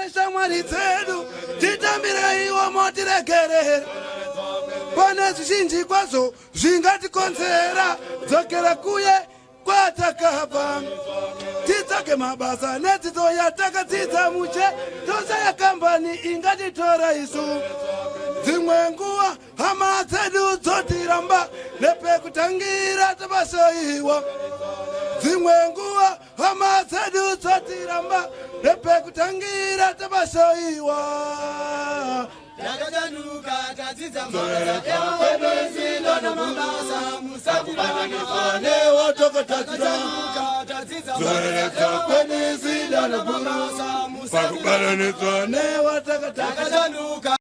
Neshamwari dzedu titambireiwo motiregerera pane zvizhinji kwazvo zvingatikonzera dzokera kuye kwatakabva titsvage mabasa nedzidzo yatakadzidza mushe toshaya kambani ingatitora isu dzimwe nguva hama dzedu dzotiramba nepekutangira tabasaiwa dzimwe nguva hama dzedu dzotiramba nepekutangira tabasaiwa Takachanuka tadzidza mabasa namabasa musatibatanidzwa newatokatadzira tadzidza zoreredza kwenisida mabasa pakubatanidzwa newatakatadzira Takachanuka.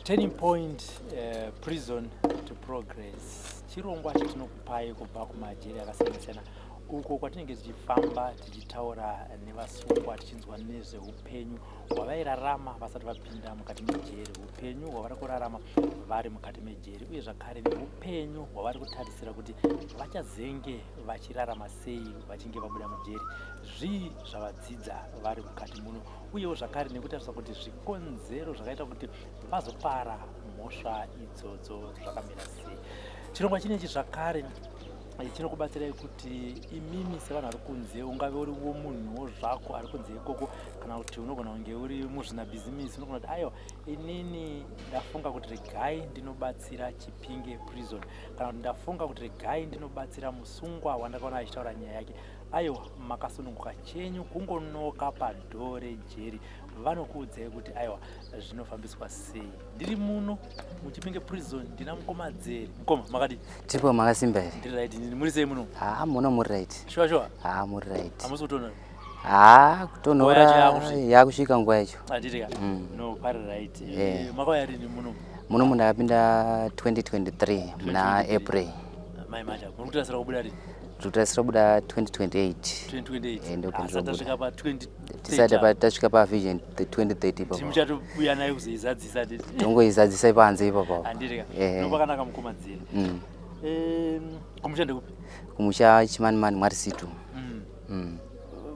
Turning Point Prison to Progress chirongwa chatinokupai kubva kumajeri akasiyana siyana uko kwatinenge tichifamba tichitaura nevasungwa tichinzwa nezveupenyu hwavairarama vasati vapinda mukati mejeri, upenyu hwavari kurarama vari mukati mejeri uye zvakare neupenyu hwavari kutarisira kuti vachazenge vachirarama sei vachinge vabuda mujeri, zvii zvavadzidza vari mukati muno uyewo zvakare nekutarisa kuti zvikonzero zvakaita kuti vazopara mhosva idzodzo zvakamira sei. Chirongwa chinechi zvakare chinokubatsirai kuti imimi sevanhu vari kunze, ungave uriwo munhuwo zvako ari kunze ikoko kana kuti unogona kunge uri muzvinabhizimisi, unogona kuti aiwa inini ndafunga kuti regai ndinobatsira Chipinge Prison, kana kuti ndafunga kuti regai ndinobatsira musungwa wandakaona achitaura nyaya yake. Aiwa makasununguka, chenyu kungonoka padhoo rejeri, vanokuudzai kuti aiwa zvinofambiswa sei. Ndiri muno muChipinge Prison, ndina mukoma Dzeri. Mukoma makadii? Tiripo, makasimba here? Ndiri right, ndiri muri sei muno? Haa, muno muri right. Shuwa shuwa? Haa, muri right. Hamusi kutonhora? Haa, Nguva yacho kutonhora yakusvika. yakusvika nguva yacho. Handiti ka? No, pari right. Yeah. Makauya rini muno? Muno mundakapinda 2023 muna 2023. April. Mai Mata, muri kutarisira kubuda rini? Tiri kubuda 2028. 2028. Eh, ndo Asati tasvika pa 20 Tisati tasvika pa vision 2030 ipapo. Timuchatouya nayo kuzoizadzisa titi. Tongoizadzisa ipanze ipapo. Handiti ka? Eh. No, pakanaka mukoma Dzeri. Kumusha ndekupi? Kumusha Chimanimani, Mwarisitu.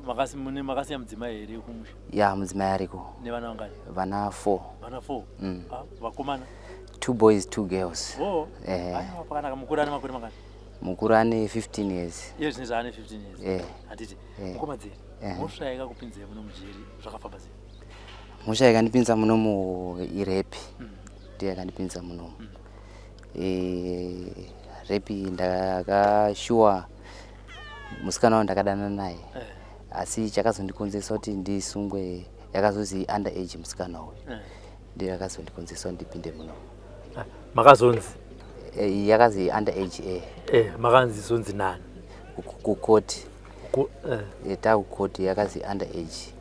Makasi mune makasiya mudzimai here kumusha? Ya, mudzimai ariko. Nevana vangani? Vana 4. Vana 4? Ah, vakomana? 2 boys, 2 girls. Oh. Eh. Aiwa, pakanaka. Mukuru ane makore mangani? Mukuru ane 15 years. Iye zvinezvi ane 15 years. Eh. Handiti. Eh. Mukoma Dzeri. Eh. Mhosva yakakupinzai muno mujeri zvakafamba sei? Mhosva yakandipinza munomu irape. Ndiyo yakandipinza munomu. Rape ndakashuwa musikana wangu ndakadanana naye. Asi chakazondikonzeresa kuti ndisungwe yakazozi under age musikana uyu. Ndiyo yakazondikonzeresa kuti ndipinde munomu. Makazonzi? Yakazi under age. Makanzi zonzi nani? Kukoti. Ku. Takukoti yakazi under age.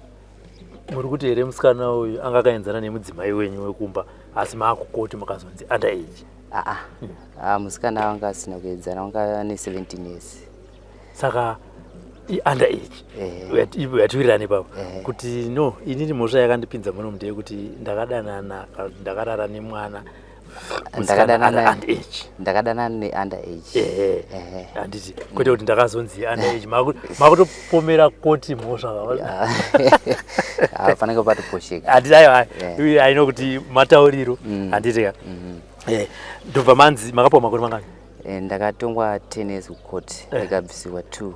Muri kuti here musikana uyu anga akaenzana nemudzimai wenyu wekumba asi maakukoti makazonzi under age? Aa, ah, musikana wanga asina kuedzana, wanga ane 17 years. Saka i-under age. Yatiwirirana ipapo kuti no, inini mhosva yakandipinza muno ndeyekuti ndakadanana kana kuti ndakarara nemwana musikana ari under age. Ndakadanana ne-under age. Ehe. Handiti kwete kuti ndakazonzi under age, makutopomera koti mhosva. Ah, panenge patoposheka. Handiti aiwa, aino kuti matauriro, handiti ka? Ndobva manzi makapiwa makore mangani? Ndakatongwa 10 years kukoti, ndikabvisirwa 2,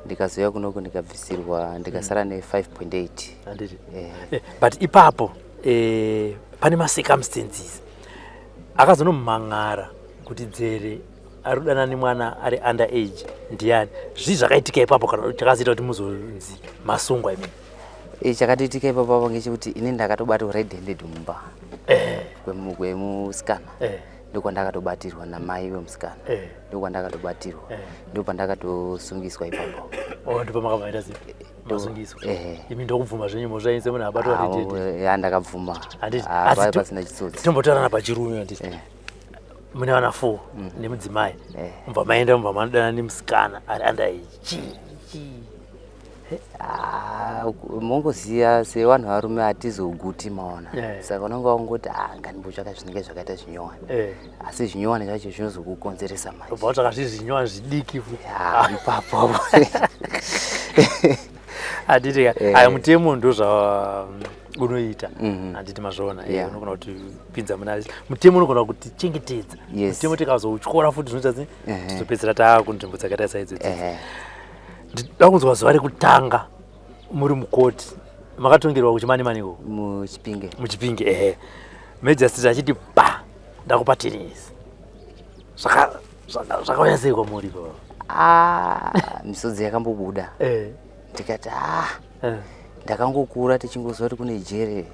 ndikazouya kunoku ndikabvisirwa, ndikasara ne5.8. Handiti. But ipapo pane macircumstances akazonomhang'ara kuti Dzere ari kudanana nemwana ari under age ndiani? Zvii zvakaitika ipapo kana chakazoita kuti muzonzi masungwa imini? Chakatoitika ipapo apo ngechekuti ini ndakatobatwa red handed mumba kwemusikana. Ndokwandakatobatirwa namai vemusikana. Ndokwandakatobatirwa, ndopandakatosungiswa ipapo. Oh, ndipo makabvaita sei masungiswa? Imi ndokubvuma zvenyu mhosva yenyu semunhu abatwa red handed? Ya, ndakabvuma. Handiti. Ah, Asi paiva pasina chitsotsi. Tombotaurana pachirume, handiti? Mune vana 4 nemudzimai, mubva maenda mubva manodana nemusikana ari under age, chii chii? Ah, mongoziva sevanhu varume hatizoguti maona. Saka unonge wangoti, ah, ngandimbotsvaka zvinenge zvakaita zvinyowani. Asi zvinyowani zvacho zvinozokukonzeresa manje. Ubva watsvaka zviri zvinyowani zvidiki futi. Ah, ipapo. Handiti ka? Aya mutemo ndozva unoita. Handiti mazviona? Unogona kutipinza muna mutemo, unogona kutichengetedza. Mutemo tikazoutyora futi zvinoita se tizopedzisira taakunzvimbo dzakaita saidzodzi. Ndida kunzwa zuva rekutanga muri mukoti, makatongerwa kuChimanimani iko? MuChipinge. MuChipinge, ehe. Magistrate achiti ba, ndakupa 10 years, zvakauya sei kwamuri ko? Ah, misodzi yakambobuda. Ndikati, ah, ndakangokura tichingozwa kuti kune jere.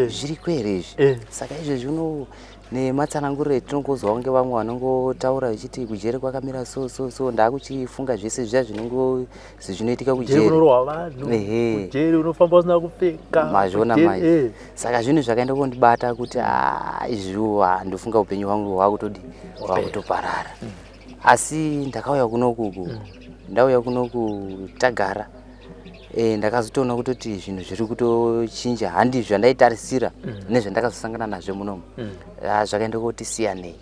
Zviriko here izvi? Saka izvezvi uno nematsananguriro etinongozwawo ngevamwe vanongotaura vechiti kujere kwakamira so so so, ndaakuchifunga zvese zviya zvinongozi zvinoitika jeri kujere. Kunorohwa vanhu. Kujeri unofamba usina kupfeka. Mazviona? Kujeri, Mai, saka zvinhu zvakaenda kundibata kuti a izviwo ndofunga upenyu hwangu hwakutodi hwakutoparara. Asi ndakauya kunokuku, ndauya kunoku tagara, ndakazotoona kutoti zvinhu zviri kutochinja, handi zvandaitarisira nezvandakazosangana nazvo munomu. Ah, zvakaenda kuti siyanei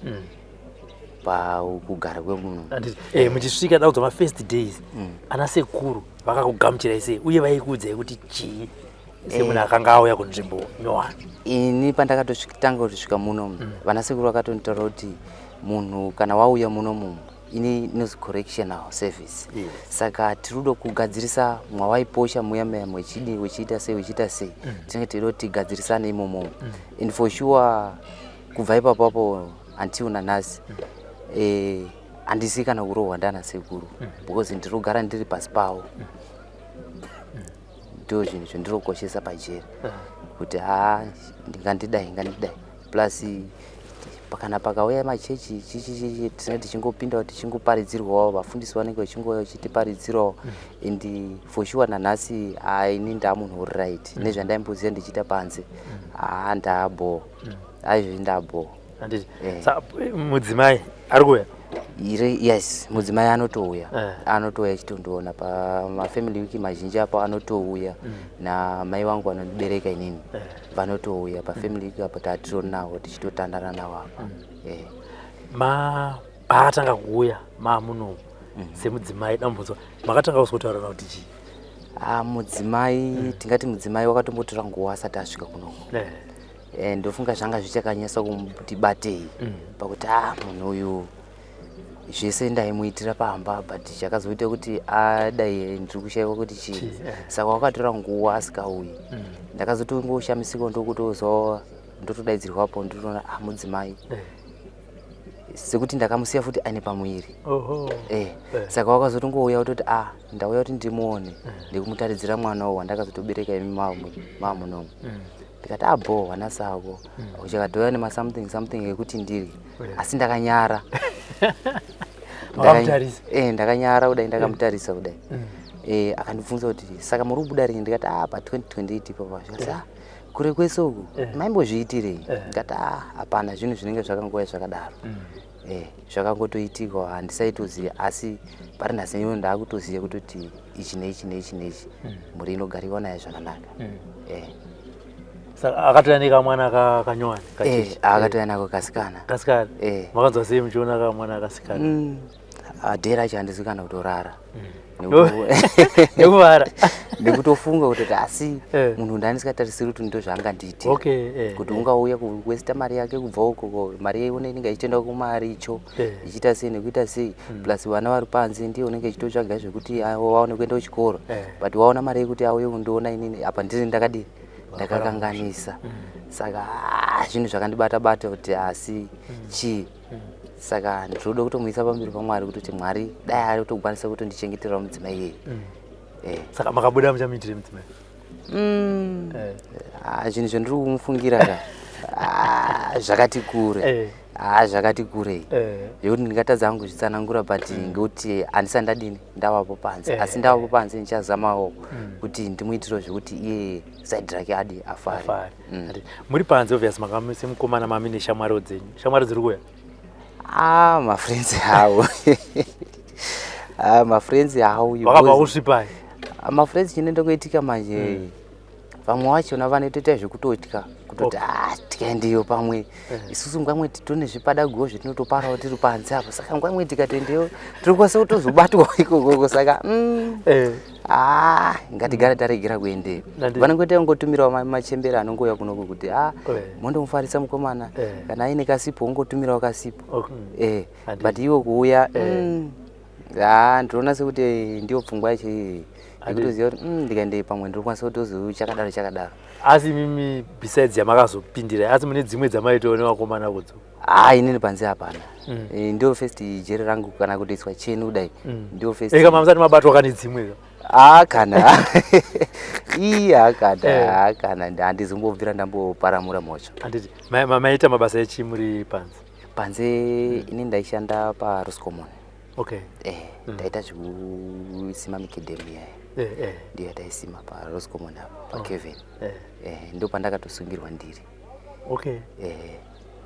pakugara kwemuno. Handiti, muchisvika daudzwa mafirst days, ana sekuru vakakugamuchirai sei uye vaikuudzai kuti chii semunhu akanga auya kunzvimbo nyowani? Ini pandakatotanga kutosvika munomu, vana sekuru vakatonditaura kuti munhu kana wauya munomu, ini inozi correctional service, saka tiri kuda kugadzirisa mwawaiposha muya muya, mwechidi wechiita sei, wechiita sei, tinenge teida kuti tigadzirisane imomo. And for sure kubva ipapo until nanhasi, handisi kana kurohwa ndana sekuru because ndiri kugara ndiri pasi pavo. Ndo zvinhu zvandinokoshesa pajeri, kuti haa, ngandidai, ngandidai. Plus kana pakauya machechi chichichichi, tinenge tichingopindawo tichingoparidzirwawo, vafundisi vanenge vachingouya vachitiparidzirawo. And for sure nanhasi ini ndaamunhu uri right nezvandaimboziva ndichiita panze. Haa, ndaabho aizvezvi, ndaabho. Handiti? Sa mudzimai ari kuuya? Yes, mudzimai anotouya. Anotouya achitondiona pamafamily week mazhinji apo, anotouya namai vangu vanondibereka inini. Vanotouya pafamily week apo, tatitori navo tichitotandana navo apa. Ma paakatanga kuuya maamunomu semudzimai, dambudzo makatanga kuzotaura kuti chii? Ah, mudzimai, tingati mudzimai wakatombotora nguva asati asvika kunoko. Ndofunga zvanga zvichakanyasa kuti batei pakuti ah, munhu uyu zvese ndaimuitira pamba, but chakazoita kuti adai ndiri kushayiwa kuti chii. Chii, eh. Saka wakatora nguva asikauyi. Ndakazotongoshamisika ndokutozwa ndotodaidzirwapo, ndotoona, ah, mudzimai. Sekuti ndakamusiya futi aine pamuviri. Saka wakazotongouya kutoti, ah, ndauya kuti ndimuone ndikumutaridzira mwana uwu wandakazotobereka imi mamunomu. Ndikati, abo wana sako uchakatouya nemasomething something ekuti ndiri, asi ndakanyara. Wakamutarisa? Ndakanyara kudai, ndakamutarisa kudai. Akandibvunza kuti, saka muri kubuda rini? Ndikati, ah, pa2028 ipapo. Zvikati, ah, kure kwese uku maimbozviitirei? Ndikati, ah, hapana, zvinhu zvinenge zvakangouya zvakadaro. Zvakangotoitika, handisaitoziva, asi pari nhasi iwo ndaakutoziva kutoti ichi neichi neichi neichi, mhuri inogariwa nayo zvakanaka. Saka akatouya nekamwana kanyowani kacheche? Akatouya nako kasikana. Kasikana? Eh. Makanzwa sei muchiona kamwana kasikana? Dhera racho handisi kana kutorara. Nekuvara. Nekutofunga kutoti asi munhu ndandisingatarisiri kuti ndo zvaangandiitira, kuti ungauya kuwesta mari yake kubva ukoko, mari yeione inenge ichitoenda kumaricho, ichiita sei nekuita sei, plus vana vari panze, ndiye unenge ichitotsvaga zvekuti vaone kuenda kuchikoro, but waona mari yekuti auye kundiona inini apa ndiri ndakadii, ndakakanganisa. Saka ah, zvinhu zvakandibata bata kuti asi chii. Saka ndinoda kutomuisa pamberi paMwari kutoti Mwari dai ari kutokwanisa kutondichengeterawo mudzimai iyeye. Saka makabuda muchamuitire mudzimai? Ah, zvinhu zvandiri kumufungira ka, ah, zvakati kure. Ah, zvakati kurei zvekuti ndingatadza hangu kuzvitsanangura, but ngekuti handisati ndadini, ndavapo panze. Asi ndavapo panze ndichazamawo kuti ndimuitirewo zvekuti iye side rake adi afare. Afare. Muri panze, obvious manga semukomana mami neshamwari dzenyu, shamwari dziri kuuya? Ah, mafriends hawo, ah, mafriends hawo. Vakabva kusvipai? Mafriends chinoenda kuitika manje, vamwe vachona vanotoita zvekutotya kutoti, "Ah, tikaendeyo pamwe isusu ngamwe titone zvipadaguo zvetinotoparawo tiri panze apo, saka ngamwe tikatoendeyo tirikwanisa kutozobatwa ikokoko." Saka ah, ngatigare taregera kuendeyo. Vanongoita kungotumirawo machembere anongouya kunoko kuti, "Ah, mondomufarisa mukomana." Kana aine kasipo, ongotumirawo kasipo. But iwo kuuya, ah, ndinoona sekuti ndiyo pfungwa yacho iyi yekutoziva kuti ndikaendei pamwe ndinokwanisa kutozo chakadaro chakadaro. Asi mimi, besides yamakazopindira, asi mune dzimwe dzamaitawo nevakomana kudzo? Ah, inini panze hapana. Ndio first jeri rangu kana kutoiswa cheni kudai, ndio first. Eka, mamusati mabatwa kane dzimwe ka? Ah, kana iya, kana ah, kana handizombobvira ndamboparamura mhosva. Handiti maita mabasa echii muri panze? Panze ini ndaishanda paRoscommon. Ndaita zvekusima macadamia. Ndiyo yataisima paRoscommon apo paKevin. Ndo pandakatosungirwa ndiri.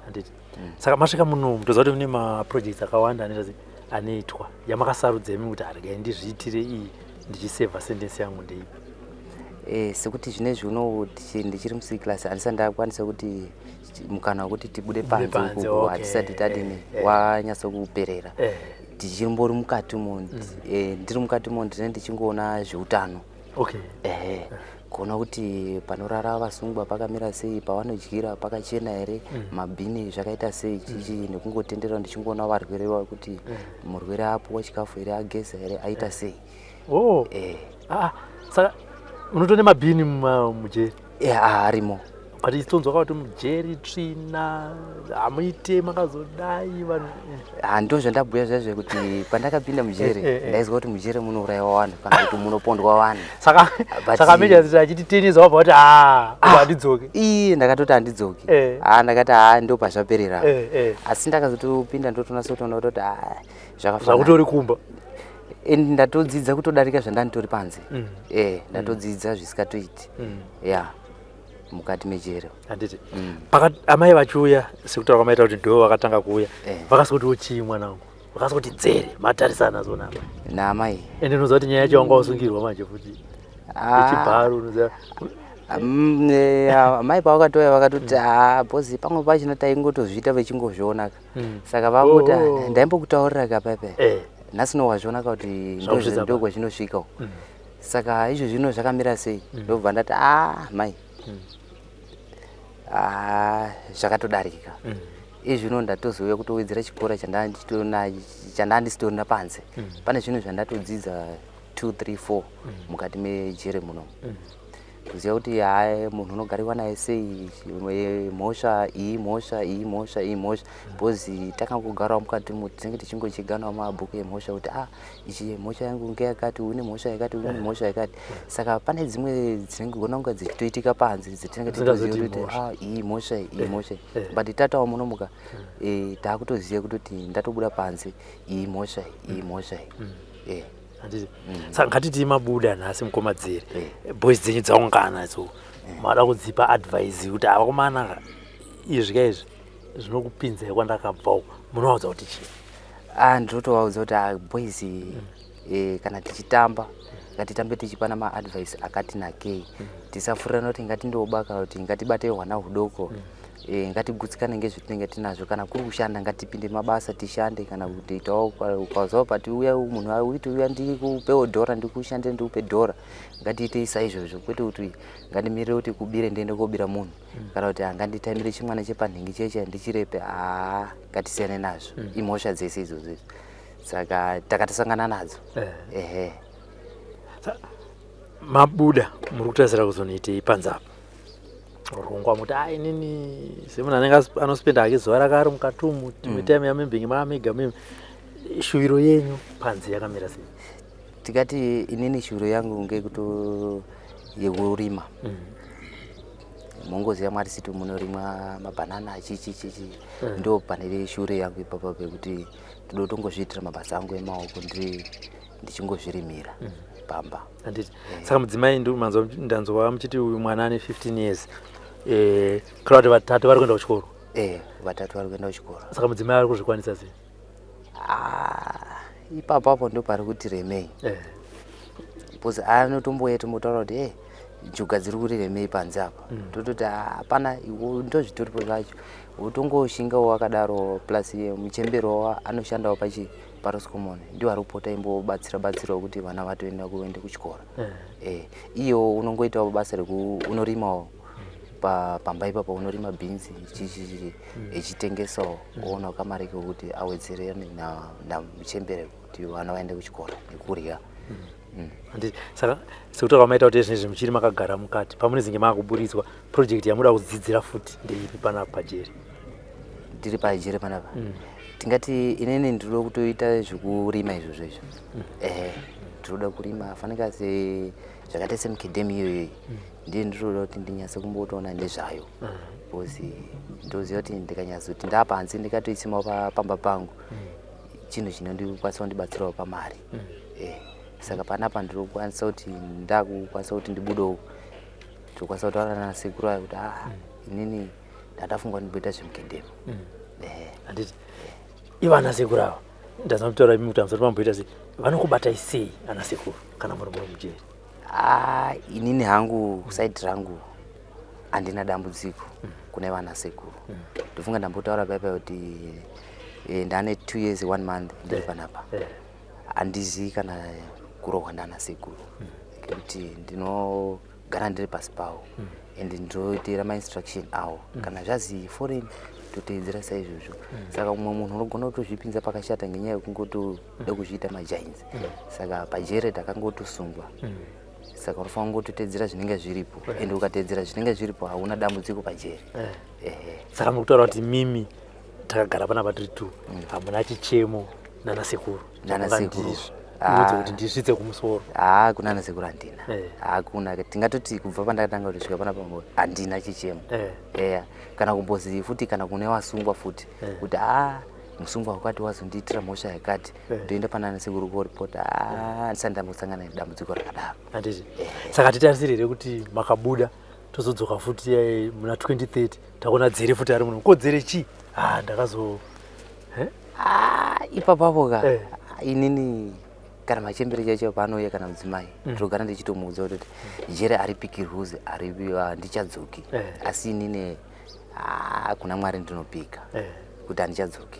Handiti saka masvika muno, mutoziva kuti mune maprojects akawanda anoita se anoitwa. Yamakasarudza imi kuti haregai ndizviitire iyi ndichisevha sentence yangu ndeipi? Sekuti zvinezvi unowu ndichiri muC class, handisati ndakwanisa kuti mukana wekuti tibude Tibude panze panze, ukoko hatisati tadini wanyatso kuperera. Tichimbori mukati umo, ndiri mukati umo ndinenge ndichingoona zveutano. Ehe, kuona kuti panorara vasungwa pakamira sei, pavanodyira pakachena here, mabhini zvakaita sei, chichi, nekungotendera ndichingoona varwere vavo kuti murwere apuwa chikafu here, ageza here, aita sei. Oh. Ah, saka unotone mabhini mujeri? Ah, arimo. But isitonzwa kuti mujeri tsvina, hamuite makazodai vanhu. Ah, ndo zvandabhuya zvaizvo kuti pandakapinda mujeri ndaizwa kuti mujeri munourayiwa vanhu kana kuti munopondwa vanhu. Saka saka meja achiti tenisa, wabva kuti, "Ah, uko handidzoki." Iye ndakatoti handidzoki. Ah, ndakati, "Ha, ndo pazvaperera." Asi ndakazotopinda ndotonasa kutoona kutoti, ah, zvakafanana. Zvakutori kumba. And ndatodzidza kutodarika zvandanditori panze. Ndatodzidza zvisikatoiti ya mukati mejeri. Handiti pakati amai vachiuya, sekutaura kwamaita kuti ndo vakatanga kuuya, vakasikuti uchii mwanangu, vakasikuti dzere matarisana zona amai? Naamai. Ende unoziva kuti nyaya yacho wanga wasungirwa manje futi yechibharo, unoziva. Amai pavakatouya vakatoti, "Ha, bhozi pamwe pachona taingotozviita vechingozvionaka." Saka vakuti, "Ndaimbokutaurira kapepe, nhasi no wazvionaka kuti Zvakusvitsa ndo kwazvinosvika uko. Saka izvo zvino zvakamira sei?" Ndobva ndati, "A mai, ah, zvakatodarika." Izvino ndatozouya kutowedzera chikora chandandisitorina panze. Pane zvinhu zvandatodzidza 2 3 4 mukati mejere muno, kuziva kuti hai, munhu unogariwa naye sei, mhosva iyi, mhosva iyi, mhosva iyi, mhosva, because takangogarawo mukati umu tinenge tichingocheganawo mabhuku emhosva kuti, "Ah, ichi mhosva yangu ngeyakati, une mhosva yakati, une mhosva yakati." Saka pane dzimwe dzinogona kunge dzichitoitika panze dzatinenge Dzisingazoti titoziva kuti mhosva. ah, iyi mhosva iyi, mhosva iyi. But tatawo munomuka, taakutoziva kutoti ndatobuda panze, iyi mhosva iyi, mhosva iyi. Handiti saka ngatiti mabuda nhasi, mukomadziri, boys dzenyu dzaungana, so mada kudzipa advice kuti, "Avakomana, izvi ka izvi zvinokupinzai kwandakabva uku," munovaudza kuti chii? Ah, ndinotovaudza kuti, "Ah, boys, kana tichitamba ngatitambe tichipana maadvice akati nakei. Tisafurirana kuti ngatindoba kana kuti ngatibate hwana hudoko. Ngatigutsikane ngezvetinenge tinazvo. Kana kuri kushanda, ngatipinde mabasa tishande, kana kuti itawo ukazawo pati uya munhu auiti uya ndikupewo dhora, ndikushande ndikupe dhora, ngatiitei saizvozvo, kwete kuti ngandimirire kuti kubire ndiende kobira munhu, kana kuti nganditaimire chimwana chepanhingi cheche ndichirepe. Haa, ngatisiyane nazvo. Imhosva dzese idzodzo idzo, saka takatisangana nadzo." Ehe. Mabuda, muri kutarisira kuzonoitei panze apa? Rongwa muti, "A, inini semunhu anenge anospenda hake zuva rake ari mukati umu, imwe time yamembenge maamega mimi," shuviro yenyu panze yakamira sei? Tikati inini shuviro yangu ngekuto yekurima. Mongoziva Mwari City munorimwa mabhanana, chichi chichi. Ndo pane shuviro yangu ipapa pekuti toda kutongozviitira mabasa angu emaoko ndiri ndichingozvirimira pamba. Handiti saka mudzimai, ndanzwa muchiti uyu mwana ane 15 years, kureva kuti vatatu vari kuenda kuchikoro? Vatatu vari kuenda kuchikoro. Saka mudzimai ari kuzvikwanisa sei? Ah, ipapo apo ndo pari kuti remei. Because anotombouya tombotaura kuti e njuga dziri kuriremei panze apa. Tototi hapana, ndozvitoripo zvacho, utongoshingawo wakadaro. Plus muchemberowo anoshandawo pachi paRoscommon, ndiwo ari kupota imbobatsira batsirawo kuti vana vatoenda kuende kuchikoro. Iyewo unongoitawo basa reku unorimawo pamba ipapo, unorima bhinzi chichichichi, echitengesawo, oonawo kamari kekuti awedzerane namuchembere kuti vana vaende kuchikoro nekurya. Handiti saka sekutaura kwamaita kuti zvinezvi muchiri makagara mukati, pamunezenge maakuburitswa, project yamuda kudzidzira futi ndeipi panapa pajeri? Tiri pajeri panapa, tingati inini ndinoda kutoita zvekurima izvozvo izvo. Ehe, ndinoda kurima fanika se zvakaita semacadamia iyoyoyi, ndiye ndinoda kuti ndinyatse kumbotoona nezvayo, because ndoziva kuti ndikanyatsoti ndapanze ndikatoisimawo pamba pangu, chinhu chinondikwanisa kundibatsirawo pamari. Saka panapa ndinokwanisa kuti ndakukwanisa kuti ndibudewo, ndokwanisa kutaura nasekuru ayo kuti ah, inini ndatafunga kuti ndimboita zvemacadamia. Ehe. Handiti ivo ana sekuru ava, ndazama kutaura imi kuti hamusati mamboita sei, vanokubatai sei ana sekuru kana muri muno mujeri? Ah, inini hangu side rangu handina dambudziko kune vana sekuru. Ndofunga ndambotaura paipa kuti ndane 2 years 1 month ndiri panapa. Handizivi kana kurohwa ndana sekuru, ngekuti ndinogara ndiri pasi pavo and ndinoteera mainstruction avo. Kana zvazi foreign, toteedzera saizvozvo. Saka mumwe munhu unogona kutozvipinza pakashata ngenyaya yekungotoda kuzviita majains. Saka pajere takangotosungwa, saka unofanira kungototedzera zvinenge zviripo, and ukatedzera zvinenge zviripo hauna dambudziko pajere. Ehe. Saka muri kutaura kuti mimi takagara panapa tiri two, hamuna chichemo nana sekuru? Nana sekuru. Udze kuti ndisvitse kumusoro. Haa, kuna nasekuru handina. Hakuna. Tingatoti kubva pandakatanga kutosvika panapa handina chichemo. Eya, kana kumbozi futi, kana kune wasungwa futi kuti haa, musungwa wakati wazondiitira mhosva yakati, ndoenda panana sekuru koripota, haa, ndisati ndambosangana nedambudziko rakadaro. Handiti saka titarisire here kuti makabuda tozodzoka futi muna 2030, takuona Dzere futi ari muno, ko Dzere chii? Ha, ndakazo Eh? Ah, ipapapo ka, inini kana machembere chaicho paanouya kana mudzimai, ndinogara ndichitomuudza kuti jere aripiki ruzi handichadzoki. Asi inini, ah, kuna Mwari ndinopika kuti handichadzoki.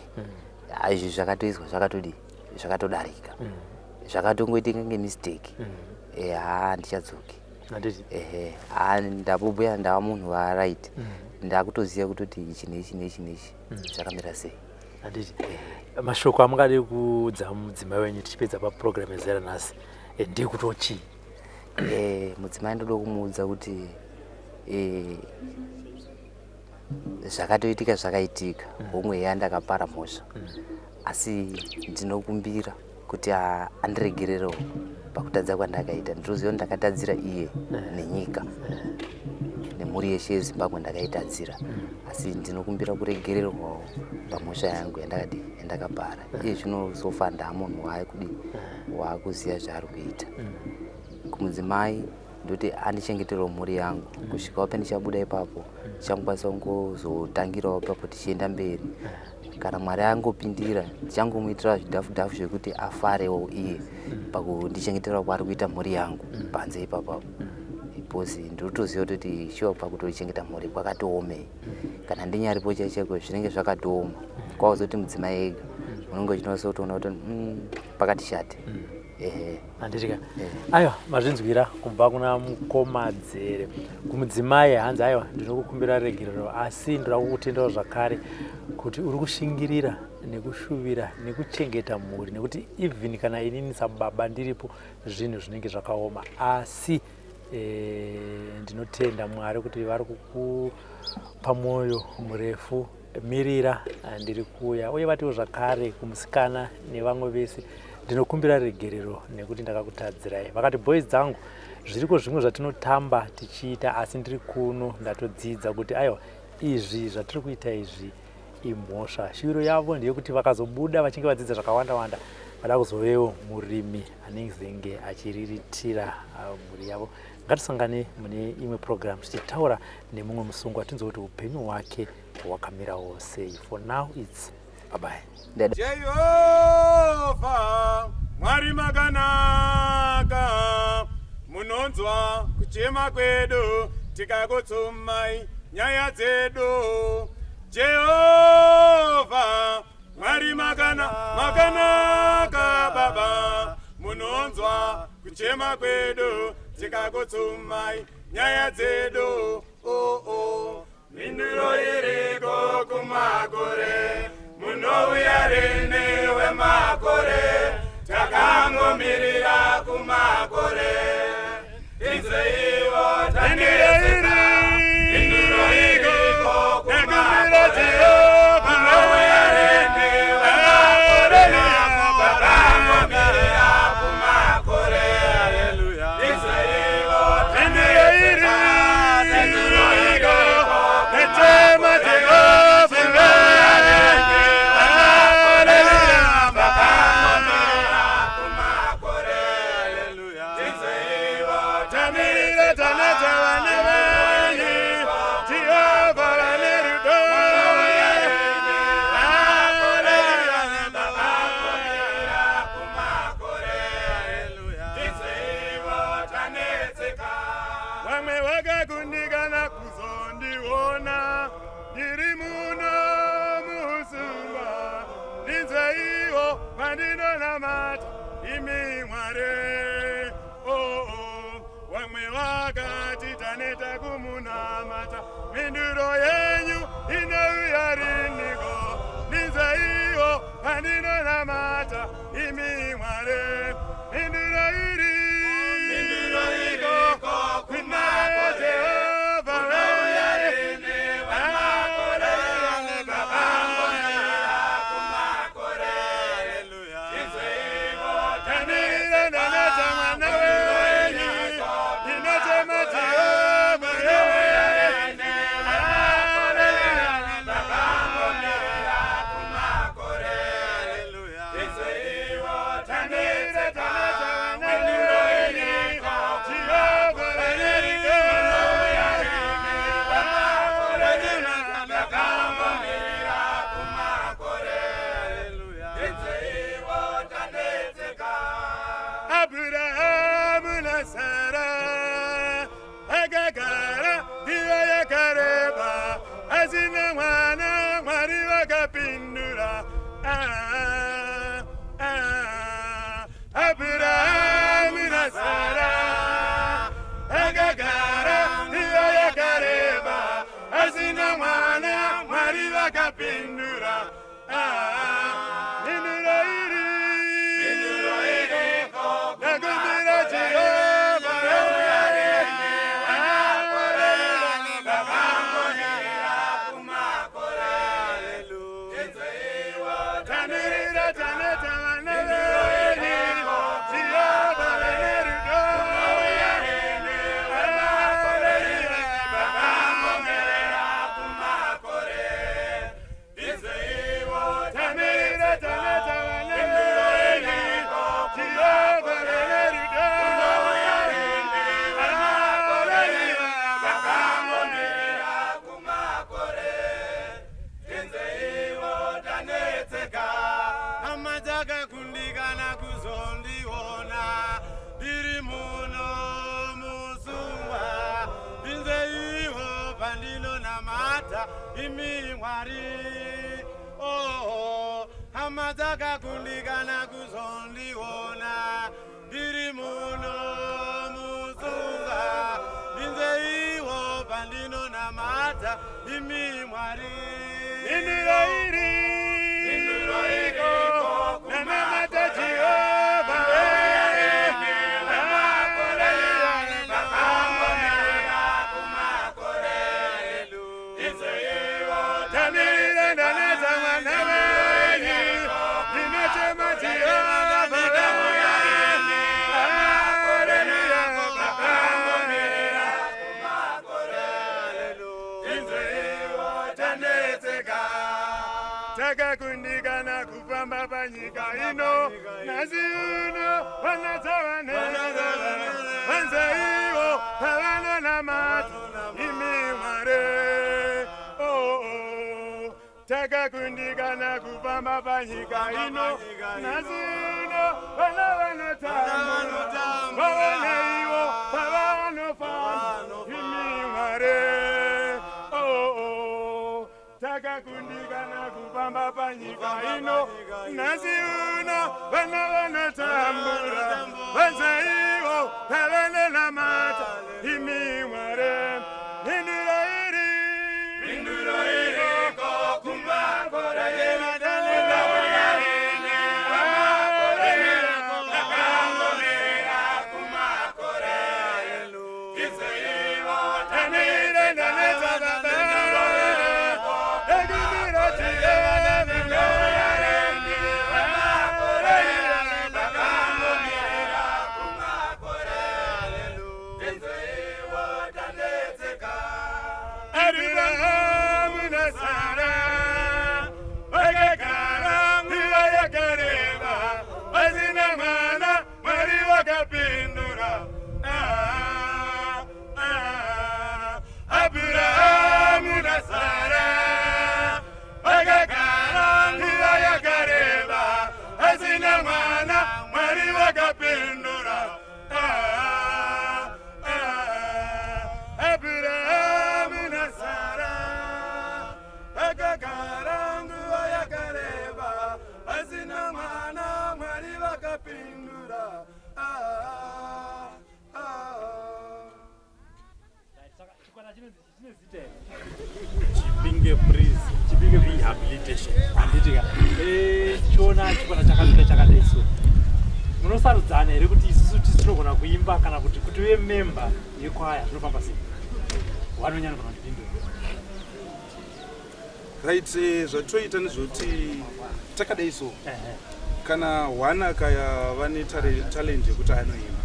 Ah, izvi zvakatoizwa zvakatodi zvakatodarika, zvakatongoitika ngemistake. Haa, handichadzoki. Handiti Ehe, haa, ndabobhuya ndava munhu waright, ndakutoziva kutoti ichi neichi neichi neichi zvakamira sei. Handiti mashoko amungade kuudza mudzimai wenyu tichipedza paprogram yezera nhasi ndekuti chii? Mudzimai ndoda kumuudza kuti zvakatoitika zvakaitika, homwe ya ndakapara mhosva, asi ndinokumbira kuti andiregererewo pakutadza kwandakaita. Ndinoziva kuti ndakatadzira iye nenyika nemhuri yeshe yeZimbabwe, ndakaitadzira, asi ndinokumbira kuregererwawo pamhosva yangu yandakadi yandakapara. Iye zvino so far ndaamunhu waakudi waakuziva zvaari kuita. Kumudzimai ndoti andichengeterewo mhuri yangu kusvikawo pendichabuda ipapo, tichangokwanisa kungozotangirawo ipapo tichienda mberi. Kana Mwari angopindira, tichangomuitira zvidhafu dhafu zvekuti afarewo iye pakundichengetera kwaari kuita mhuri yangu panze ipapapo, because ndinotoziva kutoti sure pakutochengeta mhuri kwakatoomei. Kana ndinyaripo chaichaiko zvinenge zvakatooma, kwakuzoti mudzimai ega unenge uchinonasa kutoona kuti pakati shate. Ehe. Handitika aiwa, mazvinzwira kubva kuna mukoma Dzere. Kumudzimai hanzi aiwa, ndinokukumbira regerero, asi ndoda kukutendawo zvakare kuti uri kushingirira nekushuvira nekuchengeta mhuri, nekuti even kana inini sababa ndiripo zvinhu zvinenge zvakaoma, asi ndinotenda Mwari kuti vari kukupa mwoyo murefu. Mirira, ndiri kuuya. Uye vatiwo zvakare kumusikana nevamwe vese, ndinokumbira regerero nekuti ndakakutadzirai. Vakati boys dzangu, zviriko zvimwe zvatinotamba tichiita, asi ndiri kuno ndatodzidza kuti aiwa, izvi zvatiri kuita izvi imhosva. Shuviro yavo ndeyekuti vakazobuda vachinge vadzidza zvakawanda wanda, vada kuzovewo murimi anenge achiriritira mhuri yavo. Ngatisangane mune imwe program tichitaura nemumwe musungwa, tinzwe kuti upenyu hwake hwakamirawo sei. For now it's bye bye. Jehovha Mwari makanaka. Munonzwa kuchema kwedu tikakutsumai nyaya dzedu. Jehovha Mwari makana makanaka Baba, munonzwa kuchema kwedu tikakutsumai nyaya dzedu. Oh, oh. Mhinduro iriko kumakore, munouya rini wemakore? Takangomirira kumakore, tinzeiwo tanetseka. Mhinduro iriko kumakore, munouya rini wemakore? Takangomirira kumakore, tinzeiwo tanetseka. Mhinduro iriko Nechema Jehovha. Hallelujah. Tamirira taneta vana venyu, Jehovha vane rudo. Hallelujah. Vamwe vakakundikana kuzondiona ndiri muno musungwa, ndinzweiwo pandinonamata imi Mwari. Oh, oh. Vamwe vakati taneta kumunamata, mhinduro yenyu inouya riniko? Ndinzweiwo pandinonamata imi Mwari. Mhinduro iri Mhinduro iriko kuna Jehovha. Unouya rini wemakore? Takangomirira kumakore, tinzweiwo. Tamirira ndaneta mwana wenyu, ndinochema Jehovha. Takangomirira kumakore, tinzweiwo Tamirira tanetseka. taneta mwana Mhinduro wenyu, iriko Jehovha vane rudo. Unouya rini wemakore? Takangomirira kumakore, tinzweiwo tanetseka. Abrahamu naSara akagara nguva yakareba asina mwana, Mwari vakapindura. Ah, ah. Abrahamu naSara akagara nguva yakareba asina mwana, Mwari vakapindura. Ah, mhinduro iri Mhinduro iriko ndakumbira Jehovha. Takangomirira kumakore, tinzweiwo. Tamirira taneta vana venyu, Jehovha vane rudo. Takangomirira kumakore, tinzweiwo. Tamirira taneta vana venyu, Jehovha vane rudo. Takangomirira kumakore, tinzweiwo tanetseka. Hama dzakakundikana kuzondiona ndiri muno musungwa, ndinzeiwo pandinonamata imi Mwari. Oho, hama dzakakundikana kuzondiona ndiri muno musungwa, ndinzeiwo pandinonamata imi Mwari. Mhinduro iri Mhinduro iriko nanamata Jehovha. Takangomirira kumakore, tinzweiwo. Tamirira ndaneta mwana wenyu, ndinochema Jehovha. Takangomirira kumakore, tinzweiwo tanetseka. Takakundikana kufamba panyika ino, nhasi uno vanadzavane vanzeiwo pavanonamata imi Mwari. Oh, oh. Takakundikana kufamba panyika ino, nhasi uno vana vanotamba vaoneiwo. ino. Nhasi uno vana vanotambura, vanzaivo pavanonamata imi Mwari. Mhinduro iri, Mhinduro iriko kumakore. Takangomira kumakore. Tizeiwo. Tanire ndanetsa baba, ekumira Takangomira kumakore. Tizeiwo tanetseka. Abrahamu naSara vakagara nguva yakareba vasina mwana, Mwari vakapindura. Ah, ah. Abrahamu naSara vakagara nguva yakareba vasina mwana, Mwari vakapindura. Ah, ah. Abrahamu naSara vakagara nguva yakareba vasina mwana, Mwari vakapindura. Ah, ah. Saka chikwata chinonzi chine zita here? Chipinge Prison Chipinge Rehabilitation. Handitika tichiona chikwata chakamira chakadai so, munosarudzana here kuti isusu tisi tinogona kuimba kana kuti uve member yekwaya? Zvinofamba sei? Wanonyanya kana kundipindura. Right, zvatoita nezvekuti takadai so, kana one akaya vane talent yekuti anoimba,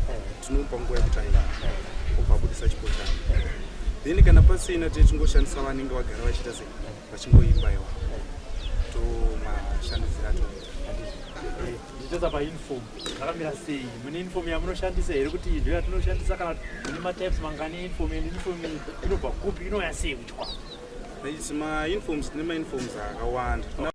tinomupa nguva yekuti aimba, obva abudisa chipo chake. Then kana pasina, tichingoshandisa vanenge vagara vachiita sei, vachingoimba iwa, tomashandisira toita. Ndichitadza pauniform, zvakamira sei? Mune uniform yamunoshandisa here, kuti iyi ndo yatinoshandisa, kana kuti mune matypes mangani euniform, and uniform iyi inobva kupi, inouya sei kuchikwata? Right, mauniforms, tine mauniforms akawanda. Tina